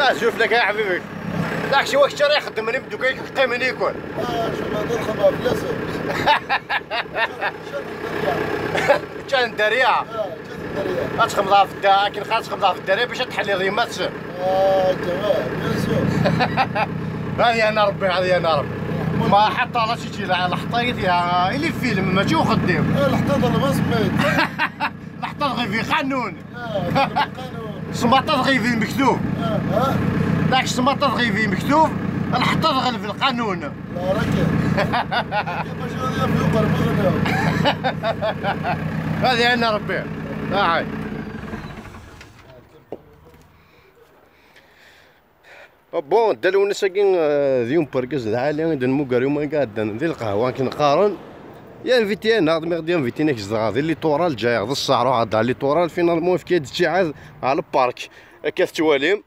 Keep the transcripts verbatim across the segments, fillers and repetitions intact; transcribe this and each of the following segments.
Azul fell-ak a ḥbibi. Dak si wakk ara ixeddmen imdukal-ik qqimen ikun. Ah, شو ما تدخل ما فلسه. Ččan dderya. Ah, ččan dderya. Ad txemḍeḍ ɣef dda-, akken xas txemḍeḍ ɣef dderya bac ad tḥelliḍ yemma-tsen. Ah, تمام، bien sûr. Ad yaɛna Rebbi, ad yaɛna Rebbi. Ma ḥaṭa la tijila, lḥeṭṭa i tiha, ili film, mačči uxeddim. Ah, lḥeṭṭa d lbaṣ, mate. Lḥeṭṭa tɣibi qanun. Ah, qanun. Smaṭa tɣibi mektub. Ah, ah. Dak smaṭa tɣibi mektub, lḥeṭṭa tɣelb lqanun. لا، راك. كيفاش غادي يفيق المغنى؟ هذه عنا ربي. هاي. Bon, Dda Lwennas-agi, eh, d yiwen n urgaz d lɛali i d-nmugger yuma iɛeddan di lqahwa akken qqaren. Yinviti-aneɣ-d, mi ɣ-d-yinviti-nak zedɣeɣ di littoral, ǧǧiɣ d ṣṣeḥ, ruḥeɣ-d ɣer littoral, finalement yefka-yi-d ttiɛad ɣer lpark. Akka tettwalim,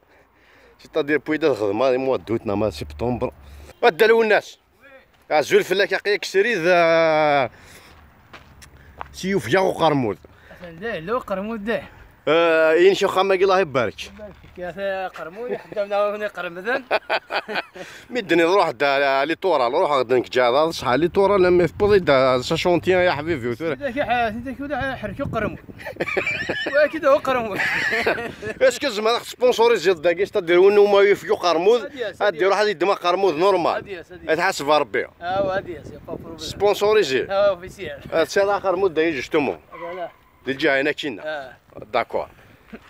c'est-à-dire puis ad xedmeɣ di mois d'août neɣ ma septembre. A Dda Lwennas! Azul fell-ak, aql-ak srid, ah, si yufeg-aɣ uqermud. Atan da yella uqermud da. Ah, inek uxxam-agi, Allah ibarek. Ibarek-ik, ata aqermud, iḥeddam daɣen iqermden. Mi d-nniḍ ruḥ-d ɣer littoral, ruḥeɣ-d nekk ǧaɛḍ, ṣṣeḥ littoral, am tewweḍ-id s achantier, ya ḥbibi, u tura. Tidak, ah, tidak, ula ḥerk uqermud. Wagi d uqermud. Est-ce que tzemreḍ ad ɣ-tesponsoriziḍ dagi, c'est-à-dire win umi yufeg uqermud, ad d-iruḥ ad yeddem aqermud normal. Ad d-yas, ad d-yas. Ad tḥaseb Rebbi. Awa, ad d-yas, y a pas de problème. Sponsorisé. Ah, officiel. Ad tesɛiḍ aqermud dagi, justement. Voilà. Di lǧiha-ina akkin. Ah. D'accord.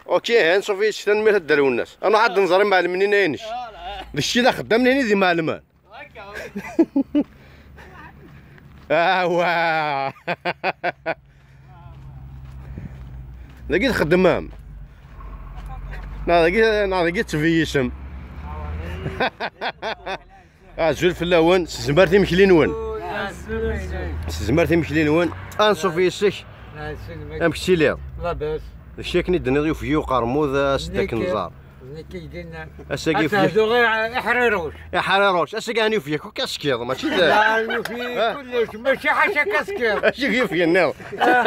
Ok, han ṣufi, tanemmirt a Dda Lwennas. Ad nruḥ ad nẓer imɛelmen-ina inek. Voilà. D kečč i d axeddam nini d imɛelmen. Awa! Dagi txeddmem? Neɣ dagi, neɣ dagi tettbeyyisem? Azul fell-awen, s tezmert imekli-nwen. S tezmert imekli-nwen. Anṣuf yes-k. Amek tiliḍ? Labas. D kečč akken i d-tenniḍ yufeg-iyi uqermud, as-d akken nẓer. Nekk i d-yennan. Ass-agi ad yufeg-ak, tehdu ɣer Iḥriruc. Iḥriruc. Ass-agi ɛni yufeg-ak akk askiḍ, mačči d... La, yufi kullec, mačči ḥaca kaskiḍ. Acu i yufeg-nniḍ? Ah,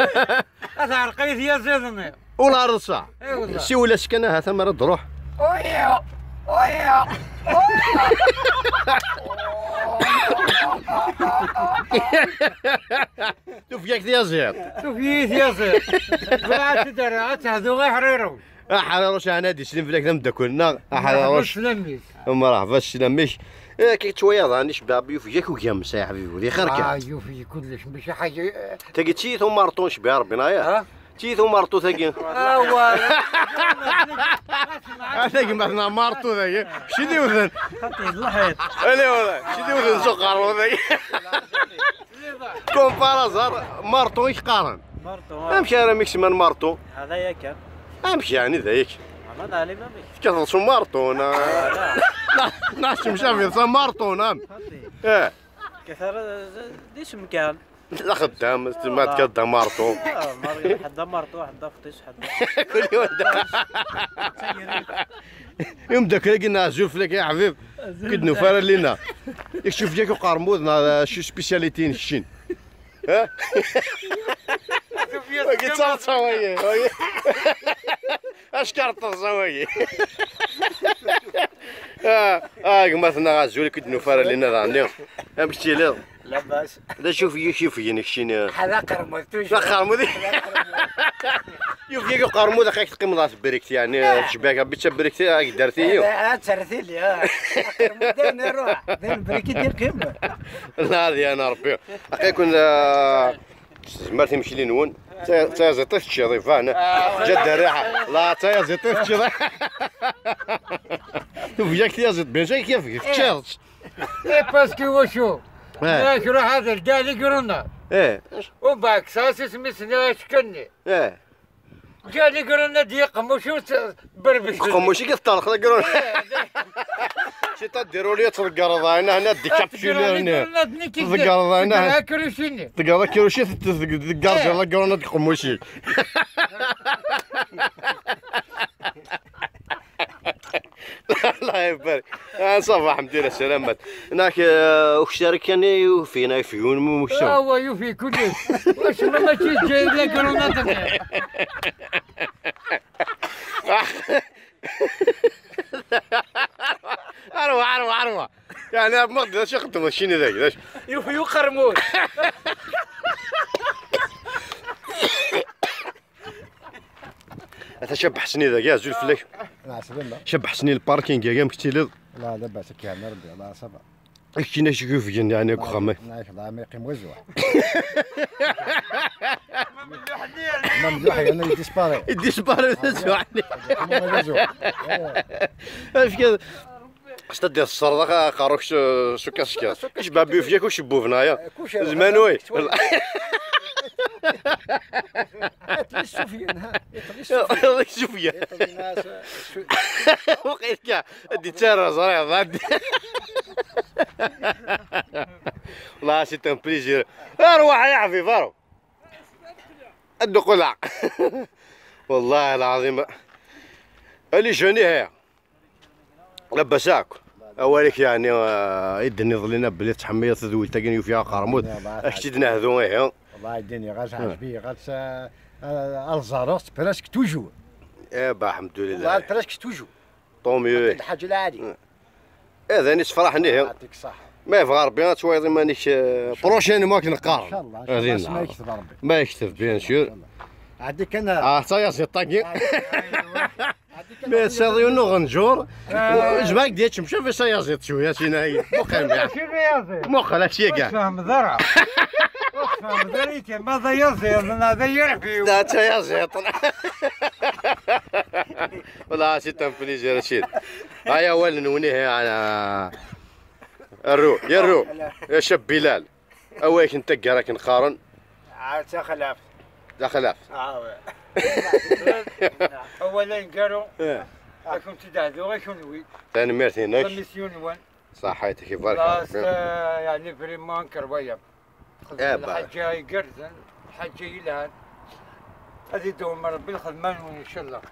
ad ɛerqen tyaziḍ-nni. Ula ar ṣṣeḥ. Ay wallah. Siwel-as kan ahat amar ad d-ruḥ. Uya, uya, uya. Tufeg-ak tyaziḍt. Tufeg-iyi tyaziḍt. Bɣiɣ ad tt-id-rreɣ, ad tehdu Iḥriruc. Aḥriruc ɛni ad islim fell-ak d ameddakel-nneɣ? Aḥriruc. Mreḥba s cclam-ik. Mreḥba s cclam-ik. Eh, kik ttwayaḍ ɛni cbiɣ yufeg-ak ugames, ay aḥbibi, di xir kan. Ah, yufeg kullec, mačči ḥaǧa. Tagi d tiyita umarṭun cbiɣ Rebbi, neɣ ya? Ha? Tiyita umarṭu tagi. Awa. Ah, tagi ma tneɣ marṭu tagi. Mačči d iwten. Xaṭi, d lḥiḍ. Ala wala, mačči d iwten s uqerru tagi. Comme par hasard, marṭu i k-qqaren. Marṭu, ah. Amek ara m-ismen marṭu? Hada yakan. Amek yeɛni d ayek? Ma d alim amek? Tekkateḍ s umarṭu, neɣ? Ah, la. Neɣ, neɣ ttemcabiḍ s amarṭu, neɣ? Xaṭi. Eh. Katar d isem kan. D axeddam, ma tekkateḍ d amarṭu. Ah, mar-, ḥedd d amarṭu, ḥedd d afṭis, ḥedd d... Kul yiwen d... Imdakkal-agi neɣ azul fell-ak, ay aḥbib. Azul. Kid nufa ara lina. Ikcuf yak uqermud neɣ d acu spécialité n keččin? Ha? Wagi d taḍsa wagi, wagi. Ackar d taḍsa wagi. Ah, ah, gma-tneɣ azul, kid nufa ara lina daɣen. Amek tiliḍ? Labas. D acu yufeg-, yufeg-inek keččini? Ḥala aqermud, toujours. D aqermud. Yufeg-ik uqermud, aqaq teqqimeḍ ɣer tebrikt, yeɛni, eh, tecbiḥ-ak Rebbi d tabrikt, ad k-d-terr tili. Eh, ad terr tili, ah. Aqermud dayen iruḥ, dayen briki d-iqqim. La, ad yaɛni Rebbi. Aqaq-iken, eh, s tezmert imekli-nwen. D ta-, d tayaziḍt i teččiḍ, iban. Ah, ǧǧa-d rriḥa. La, d tayaziḍt i teččiḍ. Yufeg-ak tyaziḍt, bien sûr, yufeg-ik, teččiḍ-tt. Eh, parce que wacu? Eh. Yak ruḥ ad rǧaɣ les grenades. Eh. Umbeɛd kkseɣ-as isem-is n acekka-nni. Eh. Ǧǧiɣ les grenades d yiqemmuc-iw s-, berbec. Qemmuc-ik i teṭṭerx les grenades. Eh, d-, c'est-à-dire, au lieu ad tḍeggreḍ ɛna, hna, décapsuler-nni. Tḍeggreḍ les grenades-nni, tḍeggreḍ ɛna. Tḍeggreḍ akruci-nni. Tḍeggreḍ akruci, tḍeggreḍ les grenades deg qemmuc-ik. الله يبارك. آه، صافي، الحمد لله، سلامات. هناك، آه، وش شارك كان يوفي، هناك في يوم مو مشتوى. آه، هو يوفي كلش. واش ما ماشي جاي لا قالوا نظم. آه. Arwa, arwa, arwa. Yeɛni, ma d acu ixeddem cini dagi, d acu? Yufi uqermud. Ata Cabḥa Sni dagi, azul fell-ak. Lɛeslama. Cabḥa Sni, lparking-agi, amek tettiliḍ? La, labas, ad k-yeɛni Rebbi, la, ça va. Keččini acu k-yufgen, yeɛni, deg uxxam? Nɛik, dɣa ma yeqqim wazuɛ. Ma mluḥ, yeɛni, yeddispari. Yeddispari, wazuɛ. Yeqqim wazuɛ. Amek? Xas ad d-tesserḍ aqerru-k s, s ukaskiḍ. Kečč babi ufyak ucebbub, neɣ ya? Kuc. Zman wi. Yeṭṭel-it s ufyan, ha? Yeṭṭel-it s ufyan. Yeṭṭel-it s ufyan. Waqil kan ad d-yettarra, ẓriɣ, d addi. Wallah, c'est un plaisir. Arwaḥ ya ḥbib, arwaḥ. Ad d-qqleɣ. Wallah lɛaḍim. Ali jani, ha. Labas akk. Awal-ik, yeɛni, ah, i d-tenniḍ lina belli tettḥemmileḍ tadwilt-agi n Yufya Aqermud. Ad k-tt-id-nehdu, ihi. Wallahi, ddin-i ɣas ɛejbi, ɣas, ah, ah, ad ẓareɣ-tt presque toujours. Eh ben, alḥemdulillah. Wallahi, presque toujours. Tant mieux. Lḥaǧa lɛali. Eh, d ayen yessefraḥen, ihi. Yeɛṭik ṣṣeḥḥa. Ma yebɣa Rebbi, ad twayeḍ iman-ik, eh, prochainement, akken qqaren. Inchallah, inchallah. Ad yenna. Ma yekteb Rebbi. Ma yekteb, bien sûr. Inchallah. Ɛeddi kan. Ah, d tayaziḍt-agi. Ɛeddi kan. Mi tesɛiḍ yiwen n uɣenǧur, jmeɛ-ik-d yaččem, cafi s ayaziḍ cwiya, sina-yi. Muqel, ya. Mačči d ayaziḍ. Muqel, ak-sya kan. Ur tfehmeḍ ara. Ur tfehmeḍ ara, ikan ma d ayaziḍ, neɣ d ayerbiw. Da, d tayaziḍt. Wallah, c'est un plaisir, Rachid. Ay awal-nwen, ihi, ala. Arru, yarru. Ya cab Bilal. Awal-ik n taggara akken qqaren. Ah, d taxlaft. D taxlaft. Ah, ouais. Awal aneggaru. Eh. Ad kent-id-ɛduɣ i kunwi. Tanemmirt-inek. Amisyun-nwen. Ṣaḥit-ik, ibarek Rebbi. Yeɛni, vraiment, nker waya. Eh, bah. Lḥaǧa igerrzen, lḥaǧa yelhan. Ad idewwem Rebbi lxedma-nwen, inchallah.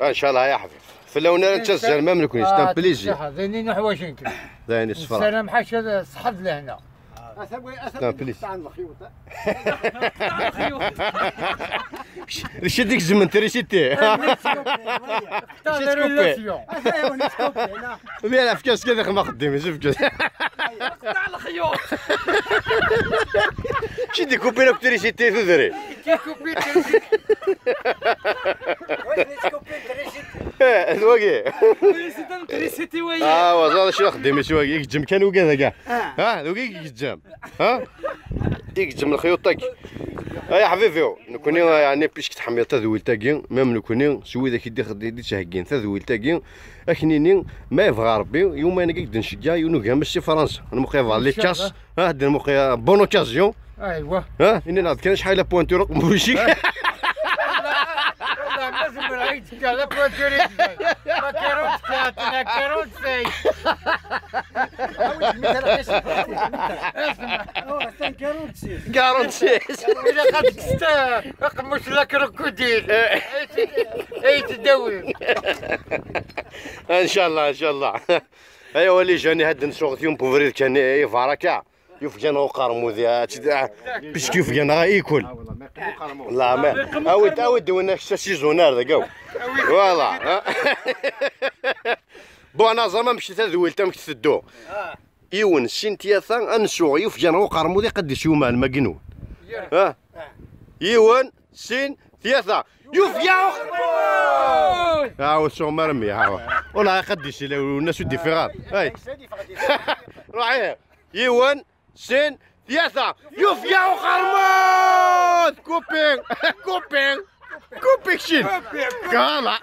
Inchallah, ya ḥbib. Fell-awen ara nettazzal, ma am nekni, c'est un plaisir. D ayen i nuḥwaǧ nekni. D ayen yessefraḥen. Nessaram ḥaca ṣṣeḥḥa d lehna. C'est un plaisir. D acu i d-igezmen trisiti? Trisiti. Bien, efk-as kan, ixdem axeddim-is, efk-as. Qṭeɛ lexyuṭ. Ci dikupin akk trisiti tudrin. Dikupin trisiti. Eh, d wagi. Trisiti, trisiti wagi. Ah, waẓ-, acu axeddim-is wagi? Igezzem kan ugad-agi. Ah. Ah, d wagi i igezzem. Ha? Igezzem lexyuṭ-agi. Ay aḥbibi-w, nekni, yeɛni, puisque tḥemmleḍ tadwilt-agi, même nekni, s widak i d-ixed-, i d-ittheggin tadwilt-agi, ad k-nini, ma yebɣa Rebbi, yuman-agi ad k-d-nceggeɛ yiwen ugamas si Fransa. Nmuqi ɣer les cases, ha, ad nmuqi, bonne occasion. Aywa. Ha, ini-aɣ-d kan acḥal la pointure uqemmuc-ik. Wallah, ma zemreɣ ad k-d-fkeɣ la pointure-ik. La quarante-quatre, la quarante-cinq. Quarante-six. Ilaq ad tekkseḍ aqemmuc n la crocodile. Ay t-, ay t-id-tawim. Inchallah, inchallah. Ay awal ijani, had nsuɣ yiwen n ubrid kan i baraka. Yufgan uqermud, ya, puisque yufgan ikul. La, ma, awi-d, awi-d win-ak s asizonar dagi. Voilà, ha? Bon, anaẓ amek tadwilt, amek teddu? Yiwen, sin, tlata, ad nsuɣ, yufgan uqermud, iqaddis yuman, ma ginun. Ha? Yiwen, sin, tlata. Yufgan uqermud! Ah, ur suɣ mara mmi, ha. Ula iqaddis ila, ur nas ur d-ifiɣ ara. Ay. Ruḥ, eh. Yiwen, sin, tlata. Yufgan uqermud! Kupi! Kupi! Kupi kcil! Kala!